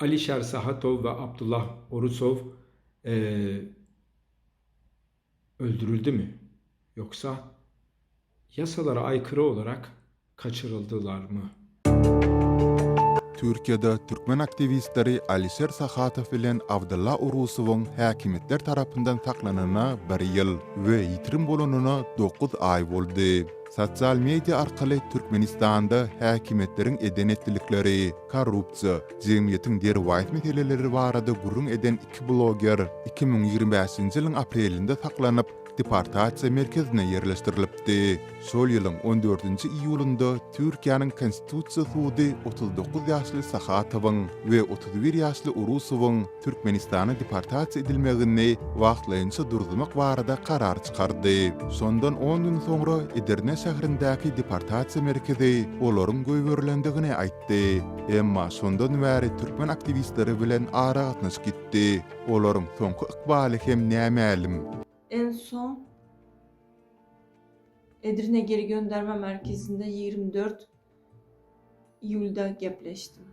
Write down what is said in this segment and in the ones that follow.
Alişer Sahatow we Abdullah Orusow e, öldürüldü mü? Yoksa yasalara aykırı olarak kaçırıldılar mı? Türkiýede türkmen aktiwistleri Alişer Sahatow bilen Abdylla Orusowyň häkimiýetler tarapyndan saklananyna bir ýyl we ýitirim bolanyna dokuz aý boldy. Sosial media arkaly Türkmenistanda häkimiýetleriň eden-etdilikleri, korrupsiýa, jemgyýetiň derwaýys meseleleri barada gürrüň eden iki bloger 2025-nji ýylyň aprelinde saklanyp, deportasiýa merkezine ýerleşdirilipdi. Şol ýylyň on dördünji iýulynda Türkiýäniň Konstitusiýa sudy 39 ýaşly Sahatowyň we 31 ýaşly Urusowyň Türkmenistana deportasiýa edilmegini wagtlaýynça duruzmak barada karar çykardy. Şondan on gün soňra Edirne şäherindäki deportasiýa merkezi olaryň goýberilendigini aýtdy. Emma şondan bäri türkmen aktiwistleri bilen aragatnaşyk ýitdi. Olaryň soňky ykbaly hem nämälim. En son Edirne geri gönderme merkezinde 24 iýulda gepleşdim.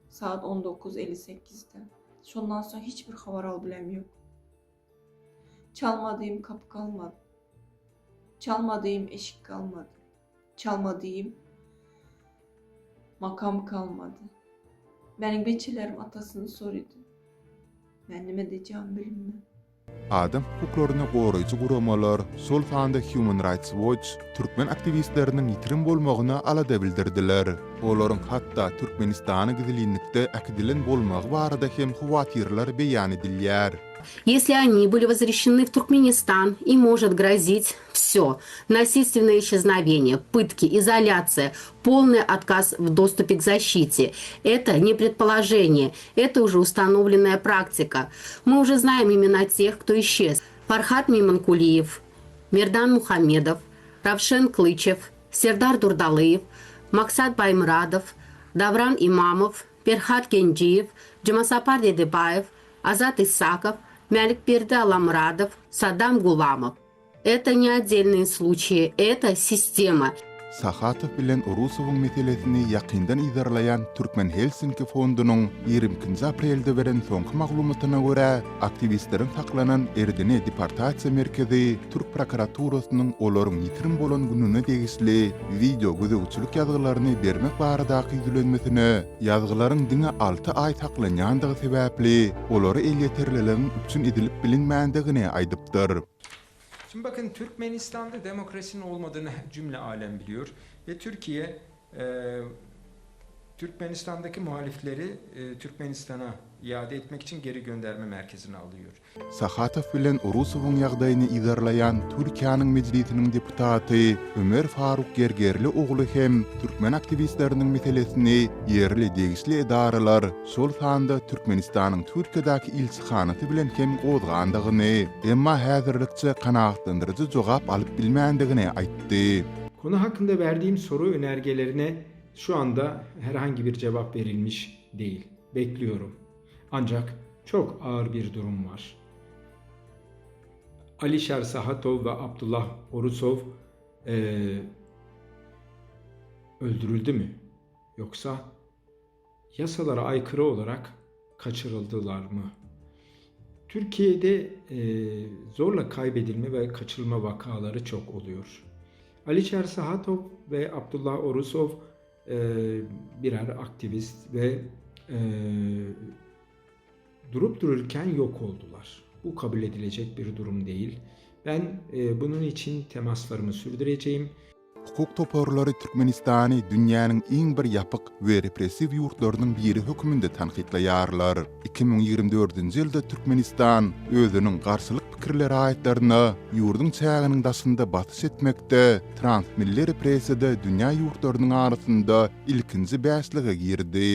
Saat 19.58'de. Şondan soň hiç bir habar alyp bilem ýok. Çalmadygym kapy galmady. Çalmadygym eşik galmady. Çalmadygym makam galmady. Meniň beçelerim atasyny sorydy. Men nime dejagym bilinmän. Adam hukuklaryny goraýjy guramalar, şol sanda Human Rights Watch türkmen aktiwistleriniň ýitirim bolmagyna alada bildirdiler. Olaryň hatda Türkmenistana gizlinlikde äkidilen bolmagy barada hem howatyrlar beýan edilýär. Если они были возвращены в Туркменистан, им может грозить все. Насильственное исчезновение, пытки, изоляция, полный отказ в доступе к защите. Это не предположение, это уже установленная практика. Мы уже знаем имена тех, кто исчез. Фархат Мейманкулиев, Мердан Мухамедов, Равшен Клычев, Сердар Дурдалыев, Максат Баймурадов, Давран Имамов, Перхат Кенджиев, Джумасапар Дедебаев, Азат Исаков, Мяликберди Аламурадов, Саддам Гуламов. Это не отдельные случаи, это система. Sahatow bilen Urusowyň meselesini ýakyndan yzarlaýan Türkmen Helsinki fondunyň 22-nji aprelde beren soňky maglumatyna görä, aktiwistleriň saklanan Erdene deportasiýa merkezi türk prokuraturasynyň olaryň ýitirim bolan gününe degişli wideo gözegçilik ýazgylaryny bermek baradaky ýüzlenmesine ýazgylaryň diňe alty aý saklanýandygy sebäpli olara elýeterliligiň üpjün edilip bilinmändigini aýdypdyr. Şimdi bakın Türkmenistan'da demokrasinin olmadığını cümle alem biliyor ve Türkiye e, Türkmenistan'daki muhalifleri e, Türkmenistan'a iade etmek için geri gönderme merkezine alıyor. Sahatow bilen Urusowyň ýagdaýyny yzarlaýan Türkiýäniň Mejlisiniň deputaty Ömer Faruk Gergerli ogly hem türkmen aktiwistleriniň meselesini ýerli degişli edaralar, şol sanda Türkmenistanyň Türkiýedäki ilçihanasy bilen hem gozgandygyny, emma häzirlikçe kanagatlandyryjy jogap alyp bilmändigini aýtdy. Konu hakkında verdiğim soru önergelerine şu anda herhangi bir cevap verilmiş değil. Bekliyorum. Ancak çok ağır bir durum var. Alişer Sahatov ve Abdullah Orusov e, öldürüldü mü? Yoksa yasalara aykırı olarak kaçırıldılar mı? Türkiye'de e, zorla kaybedilme ve kaçırılma vakaları çok oluyor. Alişer Sahatov ve Abdullah Orusov e, birer aktivist ve e, durup dururken yok oldular. Bu kabul edilecek bir durum değil. Ben e, bunun için temaslarımı sürdüreceğim. Hukuk toparlary Türkmenistany dünýäniň iň bir ýapyk we repressiw ýurtlarynyň biri hökmünde tankytlaýarlar. 2024-nji ýylda Türkmenistan özüniň garşylyk pikirli raýatlaryna ýurduň çäginiň daşynda basyş etmekde transmilli repressiýada dünýä ýurtlarynyň arasynda ilkinji bäşlige girdi.